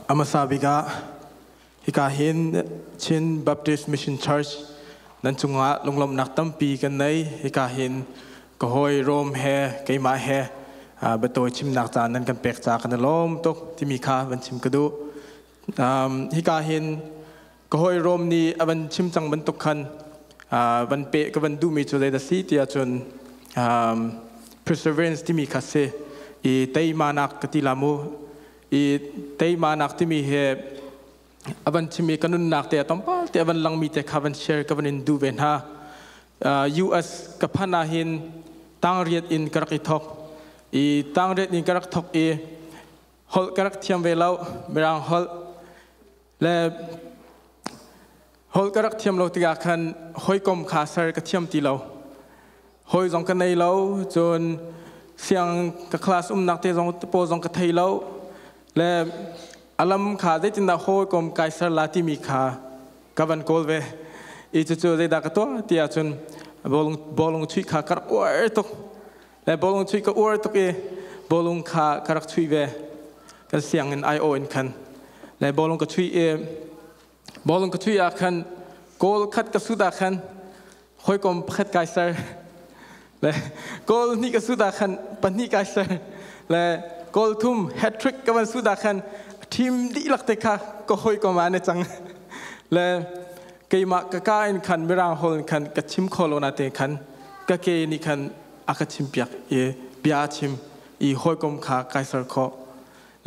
Amasa bika hika hin Chin Baptist Mission Church nan cungah lunglawmhnak tampi kan nei. Hika hin ka hawi Rom he keimah he biatawi chimnak caan nan kan pek ca kan i lawm tuk timi kha van chim ka duh. Hika hin ka hawi Rom nih a van chim cang bantuk khan van pe ka van duhmi cu zeidah si tiah cun perseverance timi kha si i teimanak ka ti la mu. I teimanak timi he a van chim i ka nunnak te a tampal te a van langmi te kha van share ka van in duh ve hna. US ka phan ah hin tangriat in ka rak i thok i tangriat in ka rak thok i holh ka rak thiam ve lo, mirang holh le holh ka rak thiam lo tikah khan hawikom kha ser ka thiam ti lo, hawi zong ka nei lo. Cun siang ka class umnak te zong pawl zong ka thei lo le alam kha zeitindah hawikom kai ser la timi kha ka van kawl ve i cucu zeidah ka tuah ti ahcun bawlung bawlung chuih kha ka rak uar tuk le bawlung chuih ka uar tuk i bawlung kha ka rak chuih ve kan sianginn ai-aw in khan le bawlung ka chuih i bawlung ka chuih ah khan goal khat ka sut ah khan hawikom pakhat kai ser le goal hnih ka sut ah khan pahnih kai ser le goal thum hat trick ka van sut ah khan team dihlak te kha ka hawikom ah an i cang le keimah ka ka in khan mirang hol in khan ka chim kho lo na te khan ka ke nih khan a ka chimpiak i bia a chim i hawikom kha kai ser khawh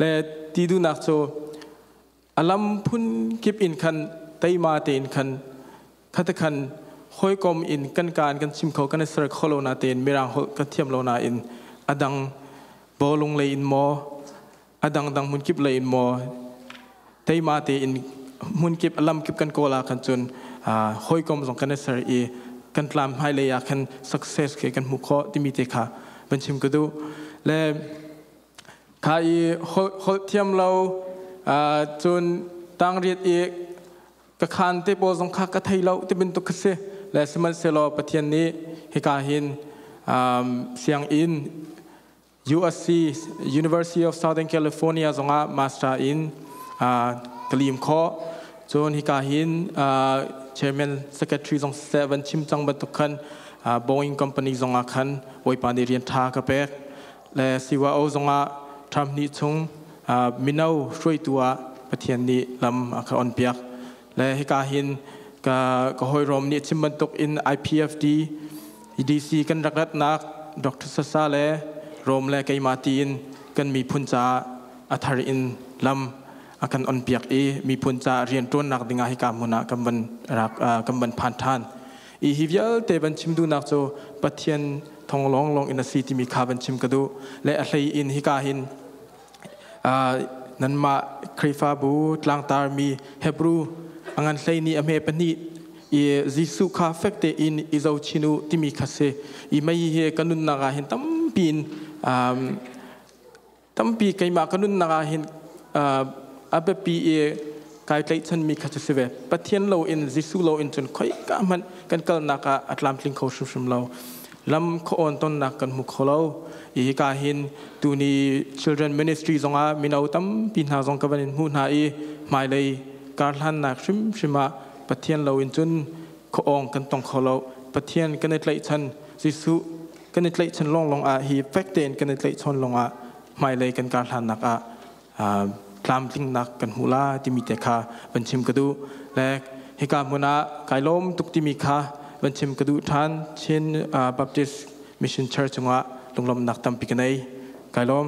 le ti duhnak cu alam phun kip in khan teima tein khan khate khan hawikom in kan kaan kan chim kho kan i ser kho lo na tein mirang holh kan thiam lo na in adang bawlung lei in maw adang dang hmun kip lei in maw teima tein hmun kip lam kip kan kawl ah khan cun hawikom zong kan i ser i kan tlam hmailei ah khan success ke kan hmu khawh timi te kha van chim ka duh. Le kha i holh thiam lo cun tangriat i ka khaan te pawl zong kha ka thei lo ti bantuk kha si le sihmanhsehlaw Pathian nih hika hin sianginn USC, University of Southern California zongah master in ka lim khawh. Cun hika hin chairman secretary zong siseh van chim cang bantuk khan Boeing company zongah khan Bawipa nih rian ṭha ka pek le CYO zongah term hnih chung mino hruaitu ah Pathian nih lam a ka on piak. Le hika hin ka ka hawirom nih chim bantuk in IPFD EDC kan rak ratnak Dr. Sasa le Rom le keimah tiin kan miphun caah a thar in lam a kan on piak i miphun caah rian ṭuannak dingah hika hmun ah kan van rak kan van phan ṭhan. I hi vialte van chim duhnak cu Pathian thong lawnglawng in a si timi kha van chim ka duh. Le a hlei in hika hin nanmah Khrihfabu tlangtarmi Hebrew a ngan hlei ni a hme pahnih i Jesuh kha fek tein i zochin u timi kha si. I mei hi ka nunnak ah hin tampi in tampi keimah ka nunnak ah hin a biapi i kai tlaihchanmi kha cu si ve. Pathian lo in, Jesuh lo in cun khoika hmanh kan kalnak ah a tlamtling kho hrimhrim lo, lam khuawn tonnak kan hmu kho lo. I hika hin tuni children ministry zongah mino tampi hna zong ka van in hmuh hna i hmailei karhlannak hrimhrim ah Pathian lo in cun khuaawng kan tong kho lo. Pathian kan i tlaihchan, Jesuh kan i tlaihchan lawnglawng ah, hi fek tein kan i tlaihchawn lawngah hmailei kan karhlannak ah tlamtlingnak kan hmu la timi te kha van chim ka duh. Le hika hmun ah kai lawm tuk timi kha van chim ka duh ṭhan. Chin Baptist Mission Church cungah lunglawmhnak tampi ka nei. Kai lawm.